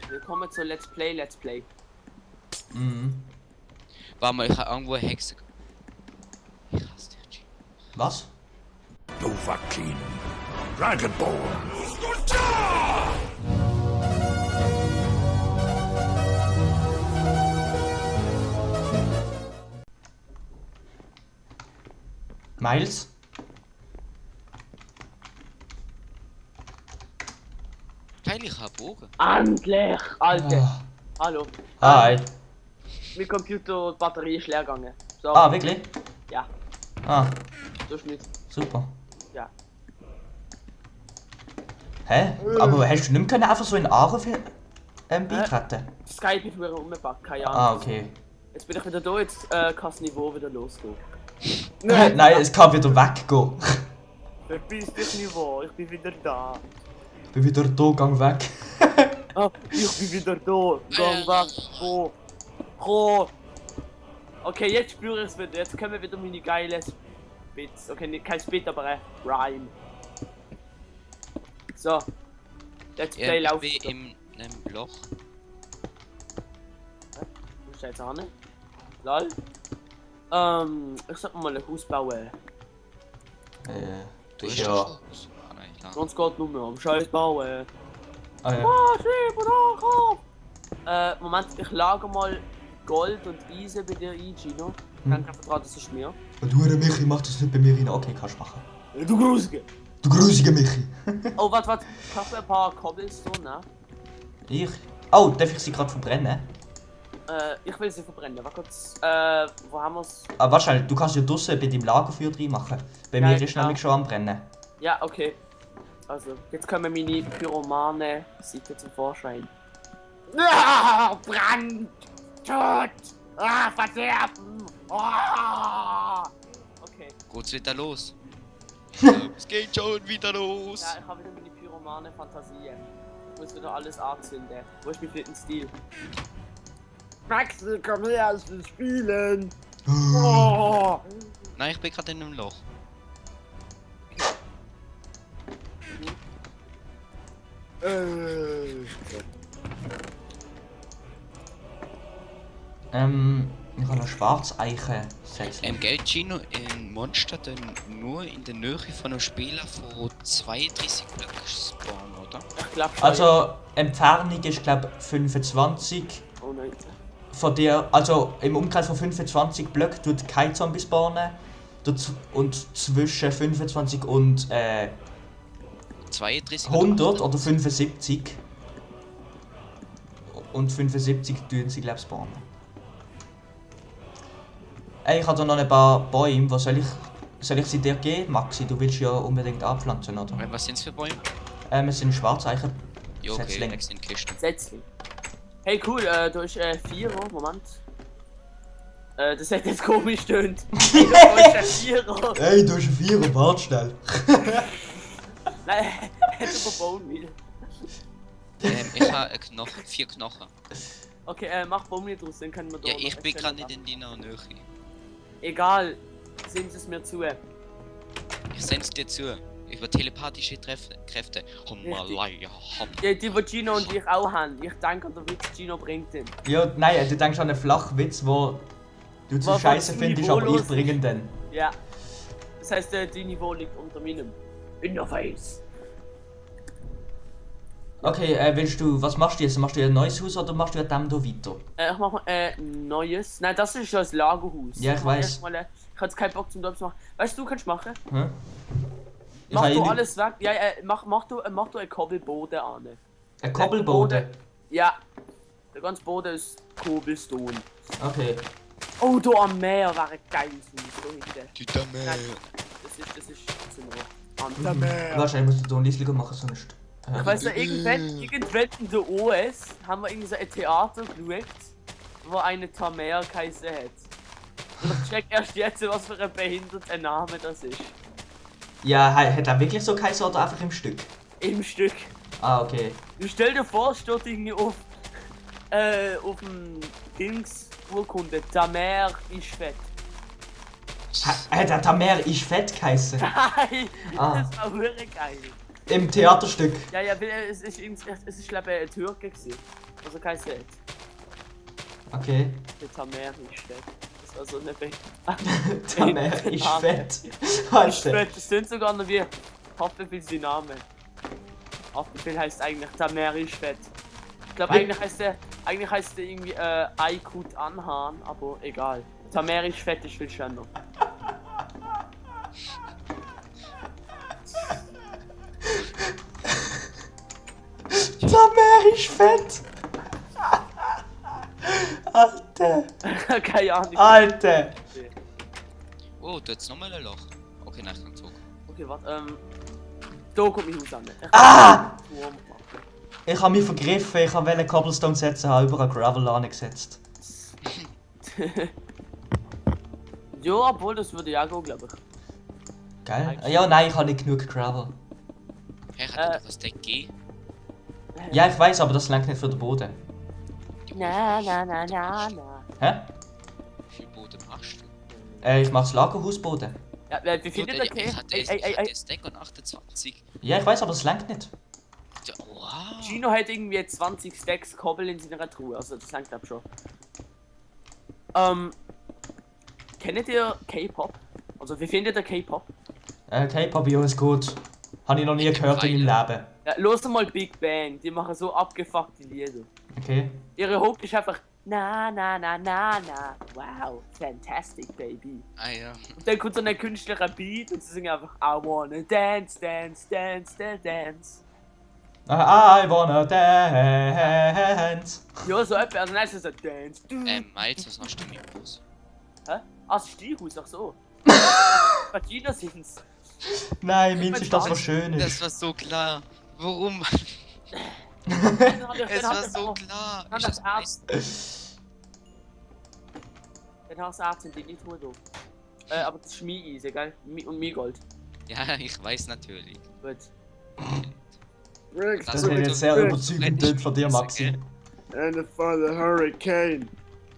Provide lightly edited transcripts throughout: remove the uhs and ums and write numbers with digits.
Willkommen zu Let's Play. Mhm. Warte mal, ich habe irgendwo eine Hexe. Ich hasse dich. Was? Dovahkiin. Dragonborn. Miles? Geil, ich habe Bogen. Endlich! Alter! Ah. Hallo. Hi. Mein Computer Batterie ist leer gegangen. So. Ah, wirklich? Ja, Ah, so ist nicht. super. Ja. Hä? Aber hast du nicht mehr können einfach so in Aare beitreten? Skype ist wieder umgepackt, keine Ahnung. Ah, okay. Jetzt bin ich wieder da, jetzt kann das Niveau wieder losgehen. Nein, es kann wieder weggehen. Verpiss dich Niveau, ich bin wieder da. Ich bin wieder da, gang weg. Ah, ich bin wieder da. Gang weg, Pro. Okay, jetzt spüre ich es wieder. Jetzt können wir wieder meine geile Spitz. Okay, nicht kein Spit, aber ein Rhyme. So. Let's Play Ich läuft. bin in einem Loch. Wo ist der jetzt hin? Lol. Ich sag mal ein Haus bauen. Du ist hast ja. das Haus. Ah, nein, nein. Sonst geht nur mehr um Scheiß bauen. Ah, ja. Schieb und Ankauf! Moment, ich lager mal Gold und Eisen bei dir ein, Gino. Danke vertraut, das ist mir. Du Michi, mach das nicht bei mir rein. Okay, kannst du machen. Du Grusige! Du grusiger Michi. Oh, warte. Kannst du ein paar Cobblestone nehmen? Ich? Oh, darf ich sie gerade verbrennen? Ich will sie verbrennen. Warte kurz. Wo haben wir's? Ah, wahrscheinlich, du kannst ja draussen bei deinem Lagerfeuer reinmachen. Bei Ja, mir ist genau. nämlich schon am Brennen. Ja, okay. Also, jetzt kommen meine Pyromane-Seite zum Vorschein. Ah, Brand! Tod! Ah, verderben! Ah! Okay. Geht's wieder los? Es geht schon wieder los. Ja, ich habe wieder meine Pyromane-Fantasien. Ich muss wieder alles anzünden. Wo ist mein vierten Stil? Maxi, komm her, ich will spielen! Oh! Nein, ich bin gerade in einem Loch. Ich habe eine Schwarzeiche setzen. Geld Gino in Monster dann nur in der Nähe von einem Spieler von 32 Blöcken spawnen, oder? Ich glaub schon. Also, Entfernung ist glaube 25 Oh nein. von dir, also im Umkreis von 25 Blöcken tut kein Zombie spawnen. Und zwischen 25 und 32 100 oder 75 und 75 tun sie glaube spawnen. Ey, ich habe da noch ein paar Bäume, was soll ich sie dir geben, Maxi? Du willst ja unbedingt abpflanzen, oder? Was sind's für Bäume? Es sind Schwarzeichen. Ja, okay, Setzling. nächst in die Kiste. Setzling. Hey cool, da ist 4er, Moment. Das hat jetzt komisch tönt. Hey, da ist ein 4er. Ey, du hast einen Vierer, warte schnell. Nein, hätte verbauen will. Ich habe Knochen, 4 Knochen. Okay, mach Baum nicht draus, dann können wir da Ja, noch ich bin Stelle gerade nicht in deiner Nähe. machen. Egal, sehen Sie es mir zu. Ich send's dir zu. Über telepathische Kräfte. Himalaya, Ja, die Gino und ich auch haben. Ich denke an den Witz, Gino bringt den. Ja, nein, du denkst an einen Flachwitz, wo du zu Was scheiße das findest, Niveau aber ich los bringe ihn dann. Ja. Das heißt, die Niveau liegt unter meinem. In der Face. Okay, was machst du jetzt? Machst du ein neues Haus oder machst du an dem hier weiter? Ich mach mal neues. Nein, das ist ja das Lagerhaus. Ja, ich mach weiß. erst mal, ich hab jetzt keinen Bock zum Dort zu machen. Weißt du, kannst machen. Hm? Mach habe du eh alles weg. Ja, mach du einen Kobbelboden an. Ein Kobbelboden? Ja. Der ganze Boden ist Cobblestone. Okay. Oh, da am Meer wäre ein geiles Haus. Da hinten. Die Dame. Nein, das ist zum Am Meer. Wahrscheinlich musst du da ein Liesliger machen, sonst... Ich weiss noch, irgendwann in der OS haben wir irgendwie so ein Theater geschaut, wo eine Tamer geheißen hat. Und ich check erst jetzt, was für ein behinderter Name das ist. Ja, hat er wirklich so geheißen oder einfach im Stück? Im Stück. Ah, okay. Du stell dir vor, es steht irgendwie auf dem Dings-Urkunde, Tamer ist fett. Hat der Tamer ist fett geheißen? Nein, Ah. das war wirklich geil. Im Theaterstück. Ja, ja, weil es ist glaube ich ein Türke gewesen. Also kein Set. Okay. Der Tamer ist fett. Das war so eine Tamer ist fett. Ist Alter. fett, das sind sogar noch wie Haftbefehl sein Name. Haftbefehl heißt eigentlich Tamer ist fett. Ich glaube eigentlich heißt der irgendwie Aykut Anhan, aber egal. Tamer ist fett, ist viel schöner. Tamer ist fett. Alter. Keine Ahnung. Alter. Oh, da jetzt nochmal ein Loch. Okay, nein, ich kann zurück. Okay, warte, da kommt mein Haus an. Ah! Ich habe mich vergriffen, ich wollte Cobblestone setzen, habe überall Gravel angesetzt. Ja, obwohl, das würde ja gehen, glaube ich. Geil? Ja, nein, ich habe nicht genug Gravel. Hey, hat er doch ein Deck G? Ja, ich weiß, aber das lenkt nicht für den Boden. Na. Hä? Wie viel Boden machst du? Ich mach das Lagerhausboden. Ja, wie findet ihr Ich das? hatte Ey. das Deck und 28. Ja, ich weiß, aber das lenkt nicht. Ja, wow. Gino hat irgendwie 20 Stacks Kobbel in seiner Truhe, also das langt ab schon. Kennt ihr K-Pop? Also wie findet ihr K-Pop? K-Pop, ja, ist gut. Habe ich noch nie gehört in meinem Leben. Ja, los mal Big Bang, die machen so abgefuckte Lieder. Okay. Ihre Hook ist einfach na. Wow, fantastic baby. Ah ja. Und dann kommt so ein künstlicher Beat und sie singen einfach I wanna dance. I wanna dance. Ja, so etwa, also dann ist es so dance. Miles, was machst du mit dem Bus? Hä? Ah, das Stillhaus, ach so. Vagina sind's. Nein, meins ist das, was schön Das ist. war so klar. Warum? Es war so klar. Dann Ist das hast du 18 die nicht Ruhe da. Aber das ist mein Eisen, gell? Und mein Gold. Ja, ich weiß natürlich. Gut. Das hätte jetzt sehr überzeugend tönt von dir, Maxi. And for the hurricane.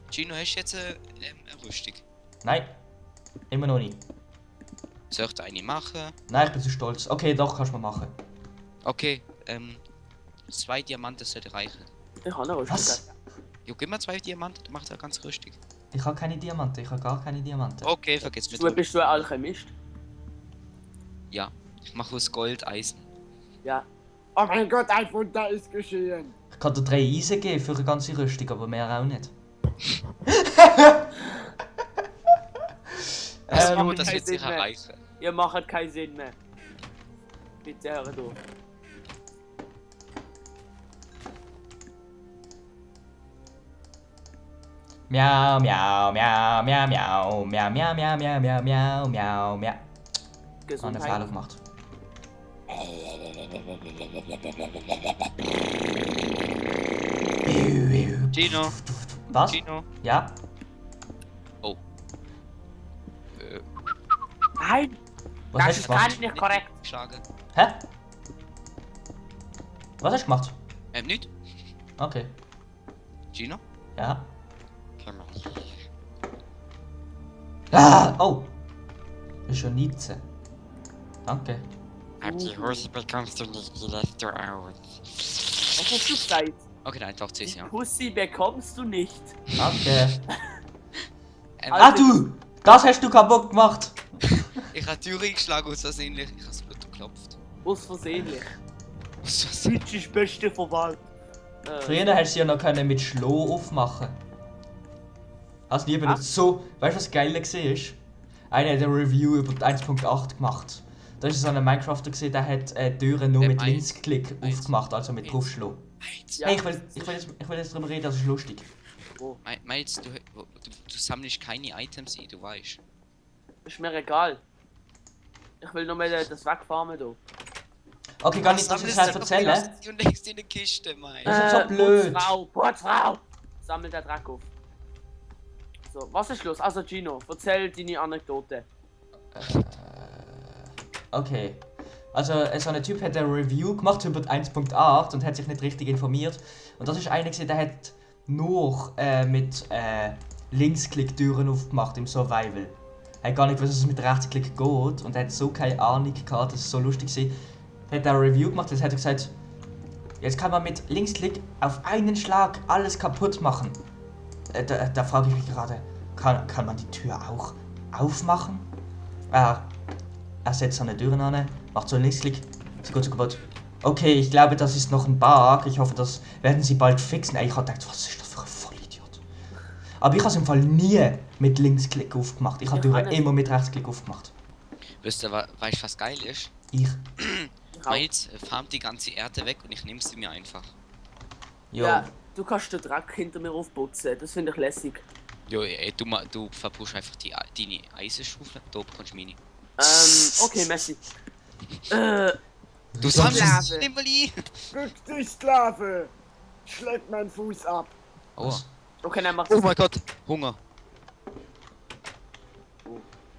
Gino, hast du jetzt eine Rüstung? Nein. Immer noch nicht. Soll ich da eine machen? Nein, ich bin zu stolz. Okay, doch, kannst du mal machen. Okay, 2 Diamanten sollte reichen. Ich habe eine Rüstung. Was? Jo, gib mir 2 Diamanten, dann macht er ganz rüstig. Ich habe keine Diamanten, ich habe gar keine Diamanten. Okay, vergiss Du mit. bist du ein Alchemist? Ja, ich mache aus Gold Eisen. Ja. Oh mein Gott, ein Wunder ist geschehen. Ich kann dir 3 Eisen geben für eine ganze Rüstung, aber mehr auch nicht. Also, macht das keinen wird sich Sinn mehr. erreichen. Ihr macht keinen Sinn mehr. Bitte hören du. Miau, miau, miau, miau, miau, miau, miau, miau, miau, miau, miau, miau, miau. Ich habe einen Fehler gemacht. Gino, Was? Gino. Ja? Oh. Nein, Was das hast ist du gar gemacht? nicht korrekt. Schlagen. Hä? Was hast du gemacht? Nicht? Okay. Gino? Ja. Komm mal. Ah! Oh! Das ist schon Nietzsche. Danke. Ab die Hose bekommst du nicht, die lässt du aus. Was hast du gesagt? Okay, nein, doch, Die 10 Jahre. Pussy bekommst du nicht. Danke. Also- Ah, du! Das hast du kaputt gemacht! Ich habe Türen eingeschlagen, aus versehentlich. Ich habe das Blut geklopft. Aus versehentlich. Aus Versehen. Deutsch ist beste Verwalt. Früher hast du sie ja noch können mit Schloh aufmachen. Hast du nie benutzt. So, weißt du was geil war? Einer hat eine Review über die 1.8 gemacht. Da ist so ein Minecrafter gesehen, der hat Türen nur Der mit meint- Linksklick aufgemacht, also mit draufschlagen. Miles, Ja. Hey, ich will jetzt drüber reden, das ist lustig. Miles, du sammelst keine Items ein, du weißt. Ist mir egal. Ich will nur mal das wegfarmen da. Okay, kann ich das jetzt halt erzählen? Und legst in eine Kiste, Miles. Das ist so blöd. Putzfrau! Sammel den Dreck auf. So, was ist los? Also Gino, erzähl deine Anekdote. Okay. Also, so ein Typ hat eine Review gemacht über die 1.8 und hat sich nicht richtig informiert. Und das ist einer gewesen, der hat nur mit Linksklick-Türen aufgemacht im Survival. Er hat gar nicht gewusst, dass es mit Rechtsklick geht und er hat so keine Ahnung gehabt, dass es so lustig war. hat er eine Review gemacht, das hat er gesagt, jetzt kann man mit Linksklick auf einen Schlag alles kaputt machen. Da frage ich mich gerade, kann man die Tür auch aufmachen? Er setzt eine Tür an, macht so einen Linksklick, so gut, so kaputt. Okay, ich glaube, das ist noch ein Bug. Ich hoffe, das werden sie bald fixen. Ich habe gedacht, was ist das für ein Vollidiot? Aber ich habe es im Fall nie mit Linksklick aufgemacht. Ich habe die Tür immer mit Rechtsklick aufgemacht. Weißt du, was geil ist? Ich. Miles farmt die ganze Erde weg und ich nehme sie mir einfach. Jo. Ja, du kannst den Dreck hinter mir aufputzen, das finde ich lässig. Jo, ey, du verbrauchst einfach deine Eisenschufe, da bekommst du meine. Okay, Messi. Du Sklave. sammelst nicht mal ein! Rück dich, Sklave! Schleck meinen Fuß ab! Oh. Okay, dann macht Oh mein Gott, Hunger.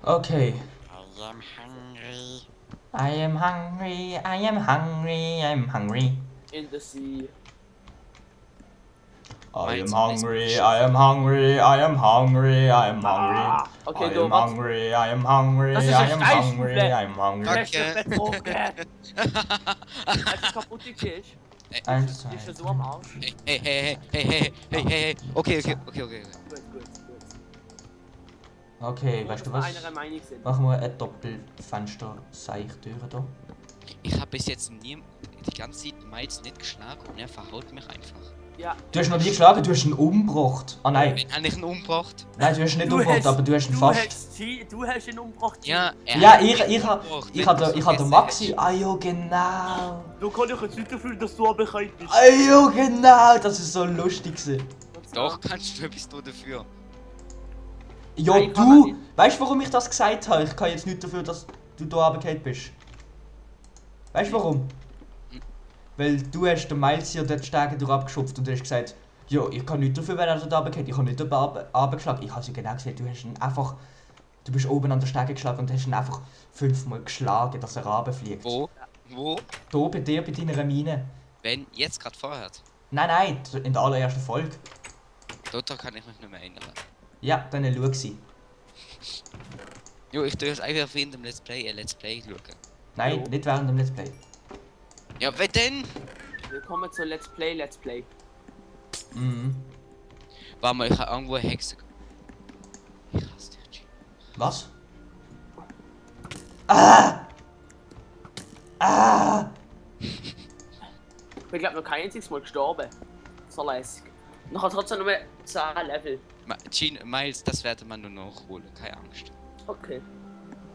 Okay. I am hungry. I am hungry, I am hungry, I am hungry. in the sea. I am hungry, I am hungry, I am hungry, I am hungry. Okay, I du, am was? hungry, I am hungry, Das ist I ein am Streichhufle. hungry, I am hungry. Du hast dich betrogen. Als du kaputt gehst, Eins, ist er zwei. so am Arsch. Hey. Okay. Gut, gut. Okay, weißt du was? Einer Meinung sind. Machen wir ein Doppelfenster-Seichtüre da. Ich habe bis jetzt die ganze Zeit Miles nicht geschlagen und er verhaut mich einfach. Ja. Du hast noch nie geschlagen, du hast ihn umgebracht. Ah nein, Wenn habe ich ihn umgebracht? nein, du hast ihn nicht umgebracht, aber du hast ihn fast. Du hast ihn umgebracht. Ja, Ja, hat ich mich hab umgebracht. den Maxi. Ah ja, genau. Du kannst dich jetzt nicht dafür, dass du abgekalt bist. Ah ja, genau. Das ist so lustig gewesen. Doch, kannst du etwas dafür. Ja, Nein, kann man du. nicht. Weißt du, warum ich das gesagt habe? Ich kann jetzt nicht dafür, dass du da runtergefallen bist. Weißt du warum? Weil du hast den Miles hier dort Stege durch abgeschupft und du hast gesagt, ja, ich kann nicht dafür, wenn er da runtergeht. Ich habe nicht runtergeschlagen. Ich habe sie genau gesagt, du hast ihn einfach. Du bist oben an der Stege geschlagen und hast ihn einfach 5-mal geschlagen, dass er runterfliegt. Wo? Hier bei dir, bei deiner Mine. Wenn jetzt gerade vorher. Nein, in der allerersten Folge. Dort kann ich mich nicht mehr erinnern. Ja, dann schau sie. Jo, ich tue jetzt einfach während dem Let's Play schauen. Nein, Jo. nicht während dem Let's Play. Ja, wer denn? Willkommen zu Let's Play. Mhm. Warte mal, ich habe irgendwo eine Hexe. Ich hasse dich, G. Was? Ah! Ich bin glaube noch kein einziges Mal gestorben. So lässig. Noch hat trotzdem nur 10 Level. Miles, das werde man nur nachholen, keine Angst. Okay.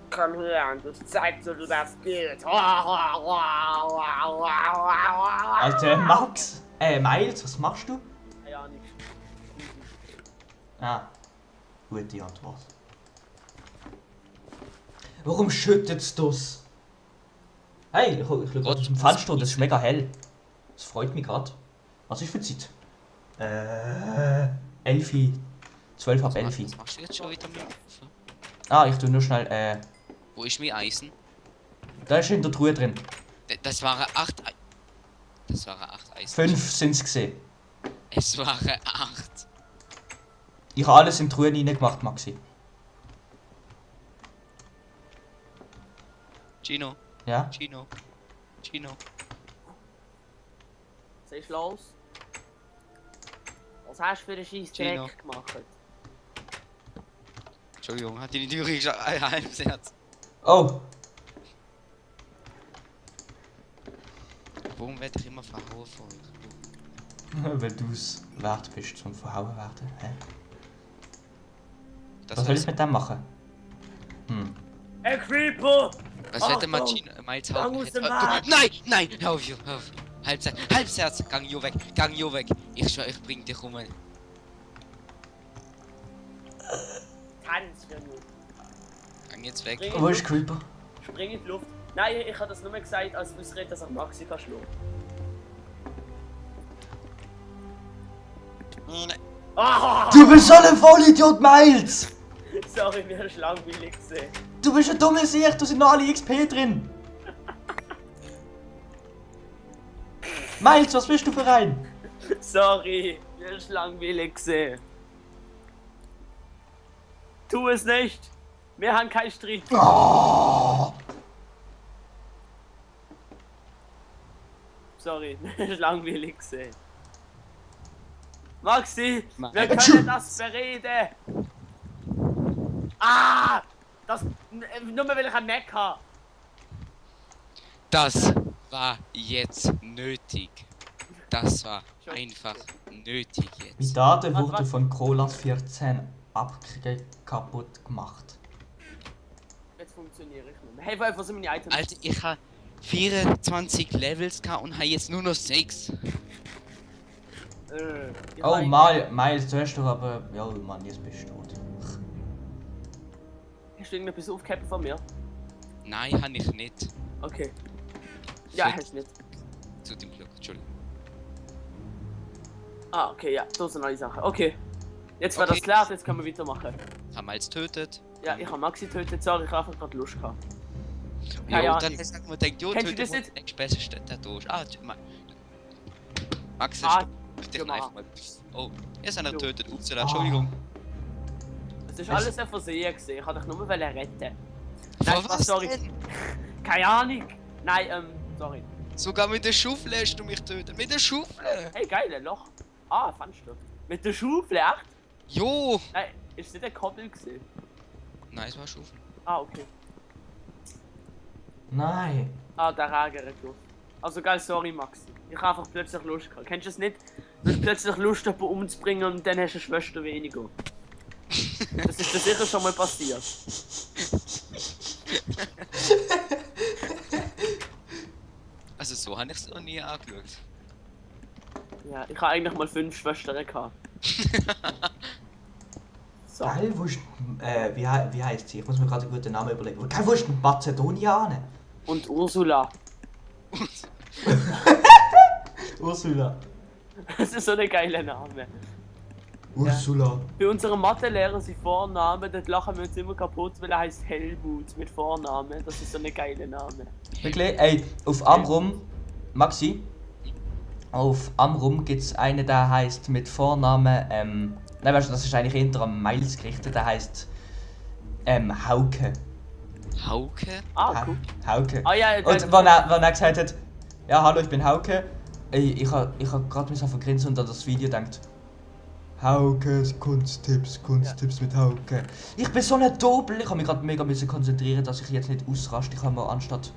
Komm her und das zeigt so, wie das geht. Alter, Max? Miles, was machst du? Ja, nichts. Ah. Gute Antwort. Warum schüttet's das? Hey, ich schau gerade aus dem Fenster, das ist mega hell. Das freut mich gerade. Was ist für Zeit? 11. 12 ab 11. Was machst du jetzt schon wieder mit dem Ofen? Ah, ich tu nur schnell, Wo ist mein Eisen? da ist in der Truhe drin. Das waren 8 Das waren 8 Eisen. 5 sind's gesehen. Es waren 8. Ich habe alles in die Truhe reingemacht, Maxi. Gino. Ja? Was ist los? Was hast du für einen scheiß Gino. Dreck gemacht? Entschuldigung, hat die Tür gesagt? Ein halbes Herz. Oh, Warum werde ich immer verhauen von euch? weil du's wert bist zum Verhauen werden. Hä? Das Was soll ich heißt, mit dem machen? Hey Creeper! was wird der Achtung! Gino? Miles Gang haut aus mich dem jetzt. Weg! Nein! Hör auf! Halbes Herz! Gang jo weg! Ich schwör, ich bring dich um. Tanz für mich. Gang jetzt weg. Wo ist Creeper? Spring in die Luft. Nein, ich habe das nur gesagt, als Ausrede, dass ich Maxi kann schlagen. Ah! Du bist so ein Vollidiot, Miles! Sorry, mir ist langweilig gesehen. Du bist ein dummer Sicht, da sind noch alle XP drin! Miles, was bist du für ein? Sorry, mir ist langweilig gesehen. Tu es nicht! Wir haben keinen Streit. Oh. sorry. Das ist langweilig gesehen. Maxi, Ma- wir können das bereden. Ah! Das. Nur weil ich einen Mac habe. Das war jetzt nötig. Das war einfach nötig Die jetzt. Daten Was- wurden was? von Colas 14 kaputt gemacht. Jetzt funktioniere ich nicht mehr. Hey, wo sind meine Items? Alter, ich habe 24 Levels gehabt und habe jetzt nur noch 6. Ich Oh, hab- Miles, du hast doch aber... Ja, Mann, jetzt bist du tot. Hast du irgendetwas aufgehabt von mir? Nein, habe ich nicht. Okay. Ja, Shit. hast du nicht. Zu dem Glück, Entschuldigung. Ah, okay, ja, da sind alle Sachen. Okay. Jetzt war Okay. das klar, jetzt können wir weitermachen. Haben wir jetzt tötet. Ja, ich habe Maxi getötet, sorry, ich habe einfach gerade Lust gehabt. Ja, Keine und dann Ahnung. hat man gedacht, jo, Kennst du tötet das nicht? den besser steht der durch. Ah, Max, Ah, ich dich genau. einfach mal. Oh, er ist einer Jo. getötet. Upsala, Entschuldigung. Es ist alles ein Versehen gewesen, ich wollte dich nur retten. Nein, Vor Spaß, was sorry. denn? Keine Ahnung. Nein, sorry. Sogar mit der Schaufel hast du mich tötet. Mit der Schaufel! Hey, geil, ein Loch. Ah, fandst du? Mit der Schaufel, echt? Jo! Nein, ist nicht ein Koppel gewesen? Nein, es war eine Schaufel. Ah, okay. Nein. Ah, der Regen durch. Also geil, sorry Maxi. Ich habe einfach plötzlich Lust gehabt. Kennst du das nicht? Du hast plötzlich Lust, jemanden umzubringen und dann hast du eine Schwester weniger. Das ist dir sicher schon mal passiert. Also so habe ich es noch nie angeschaut. Ja, ich habe eigentlich mal 5 Schwestern gehabt. So. Geil, wo ist... wie heisst sie? Ich muss mir gerade einen guten Namen überlegen. Geil, wo ist denn Mazedonianer? Und Ursula. Ursula. Das ist so ein geiler Name. Ursula. Bei unserem Mathelehrer sind Vornamen, dort lachen wir uns immer kaputt, weil er heißt Helmut mit Vornamen. Das ist so ein geiler Name. Wirklich? Ey, auf Amrum... Maxi? Auf Amrum gibt es einen, der heißt mit Vornamen... Nein, weißt du, das ist eigentlich hinter am Miles gerichtet, der heißt... Hauke. Hauke? Ah, cool. Hauke. Ah ja, Und wenn er gesagt hat, ja hallo, ich bin Hauke, ich hab gerade mich auf grinsen und an das Video denkt, Haukes Kunsttipps mit Hauke. Ich bin so ein Dobel, ich habe mich gerade mega müssen konzentrieren, dass ich jetzt nicht ausraste. Ich habe mir anstatt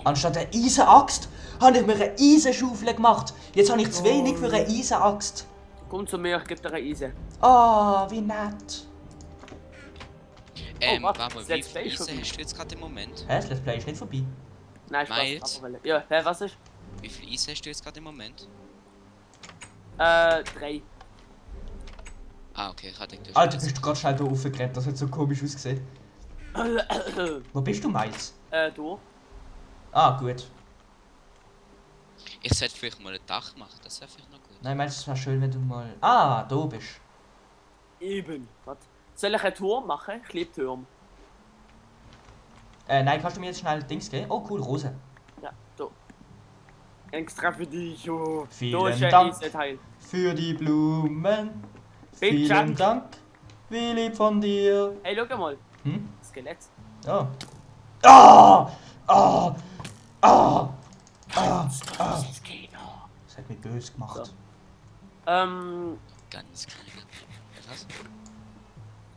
einer Eisenaxt, habe ich mir eine Eisenschaufel gemacht. Jetzt habe ich zu wenig für eine Eisenaxt. Komm zu mir, ich geb dir eine Eise. Ah, wie nett. warte, Warte mal, das wie Let's Play viel ist Eisen vorbei. hast du jetzt gerade im Moment? Hä, das Let's Play ist nicht vorbei. Nein, Spaß. Miles? aber weil- Ja, hä, was ist? Wie viel Eisen hast du jetzt gerade im Moment? 3. Ah, okay, ich hatte gedacht, Alter, bist du gerade schnell da raufgerannt, das hat so komisch ausgesehen. Wo bist du, Miles? Du? Ah, gut. Ich sollte vielleicht mal ein Dach machen, das wäre vielleicht noch gut. Nein, Miles, es wäre schön, wenn du mal... Ah, da bist. Eben. Was? Soll ich einen Turm machen? Ich liebe Turm. Nein, kannst du mir jetzt schnell Dings geben? Oh cool, Rose. Ja, da. Extra für dich, oh. Vielen Da ist ein Dank. Eisenteil. Für die Blumen. Big Vielen Jump. Dank. Wie lieb von dir. Hey, schau mal. Hm? Skelett. Oh. Ah! Ah! Ah! Ah! Ah! Das Kino. Das hat mich böse gemacht. So. Ganz kleine. Was?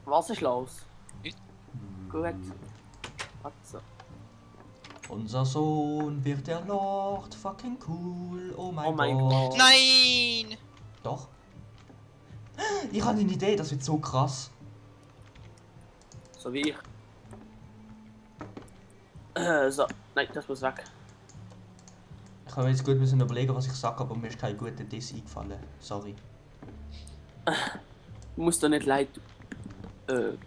Was ist los? Nicht. Gut. Also. Unser Sohn wird der Lord fucking cool. Oh mein, Oh mein Gott. Gott. Nein! Doch. Ich habe eine Idee, das wird so krass. So wie ich. So. Nein, das muss weg. Ich habe mir jetzt gut müssen überlegen, was ich sage, aber mir ist kein guter Diss eingefallen. Sorry. Du musst doch nicht leid. Es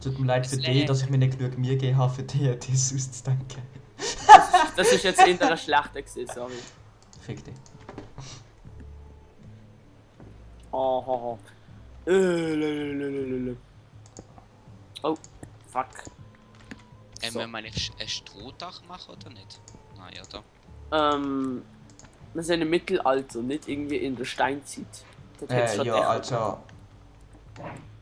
tut mir leid für dich, dass ich mir nicht genug Mühe gegeben habe, für dich einen Diss auszudenken. Das ist jetzt eher ein schlechter gewesen, sorry. Fick dich. Oh. Oh, fuck. So. Wenn man ein Strohdach machen oder nicht? Nein, ja, da. Wir sind im Mittelalter, nicht irgendwie in der Steinzeit. Dort hätt's schon Ja, Dächer. also...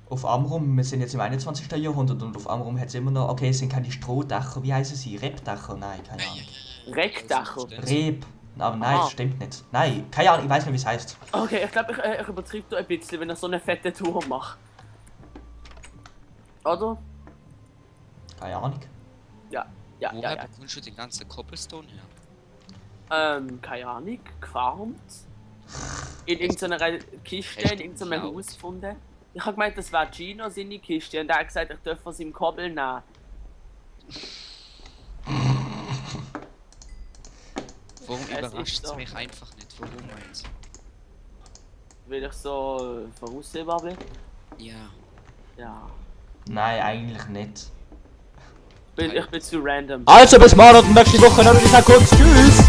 Auf Amrum, wir sind jetzt im 21. Jahrhundert und auf Amrum hat es immer noch, okay, es sind keine Strohdächer, wie heißen sie? Rebdächer? Nein, keine Ahnung. Reckdacher. Reb, aber nein, Aha. das stimmt nicht. Nein, keine Ahnung, ich weiß nicht, wie es heißt. Okay, ich glaube, ich übertreibe da ein bisschen, wenn ich so eine fette Tour mache. Oder? Keine Ahnung. Ja, ja, Woher ja, ja. bekommst du den ganzen Cobblestone her? Keine Ahnung, gefarmt. In irgendeiner Kiste, in irgendeinem geklaut? Haus gefunden. Ich habe gemeint, das war Gino seine Kiste und er hat gesagt, ich darf von seinem Kobbel nehmen. Warum Es überrascht ist es so. mich einfach nicht? Warum meinst Weil ich so voraussehbar bin. du? Ja. Ja. Nein, eigentlich nicht. Ich bin zu random. Also bis morgen und nächste Woche noch bis kurz. Tschüss!